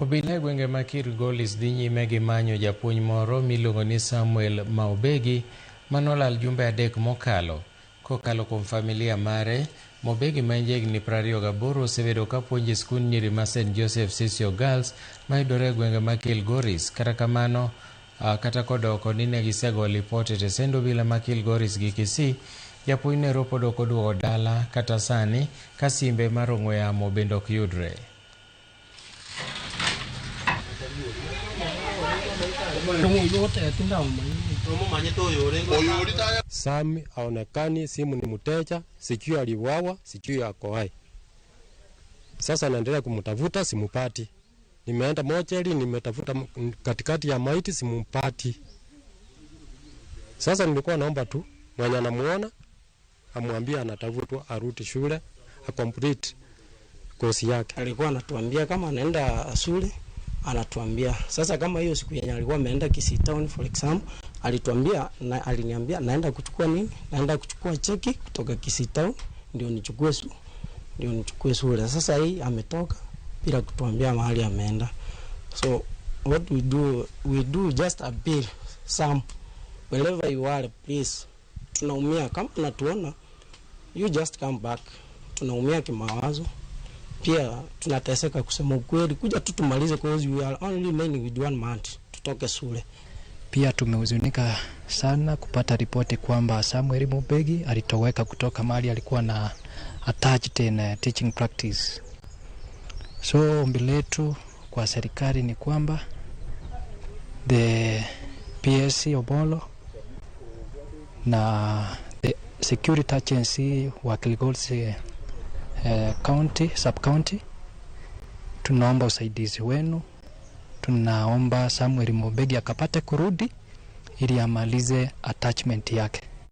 Obila e gwenge ma Kilgoris dhi nyime gi manyo japuonj moro miluongo ni Samuel Maobegi manolal jumbe 3 mokalo. Kokalo kuom familia mare, Mobegi ma en jahigni 28 osebedo ka puonjo e skund nyiri ma St. Joseph Sisio Girls mayudore e gwenge ma Kilgoris. Kata kamano, kata kodoko ni ne gisego lipot e tesend obila ma Kilgoris gi Kisii, japuonj nero pod ok oduogo dala kata sani ka simbe mar ong'we yamo bende ok yudre. Sami haonekani, simu ni mteja, sijui aliuawa, sijui ako hai. Sasa naendelea kumtafuta, simpati. Nimeenda mochari, nimetafuta katikati ya maiti, simpati. Sasa nilikuwa naomba tu mwenye anamuona amwambie anatafutwa, arudi shule, a complete course yake. Alikuwa anatuambia kama anaenda shule, anatuambia. Sasa kama hiyo siku yenye alikuwa ameenda Kisii Town for example, alituambia na aliniambia naenda kuchukua nini? Naenda kuchukua cheki kutoka Kisii Town ndio nichukue ndio nichukue shule. Sasa hii ametoka bila kutuambia mahali ameenda. So what we do, we do just appeal some wherever you are, please. Tunaumia kama unatuona, you just come back. Tunaumia kimawazo. Pia tunateseka kusema ukweli, kuja tu tumalize cause we are only remaining with 1 month tutoke shule. Pia tumehuzunika sana kupata ripoti kwamba Samuel Mobegi alitoweka kutoka mahali alikuwa na attached in teaching practice. So ombi letu kwa serikali ni kwamba the PSC Obolo na the security agency wa Kilgoris county, sub-county, tunaomba usaidizi wenu. Tunaomba Samuel Mobegi akapate kurudi ili amalize attachment yake.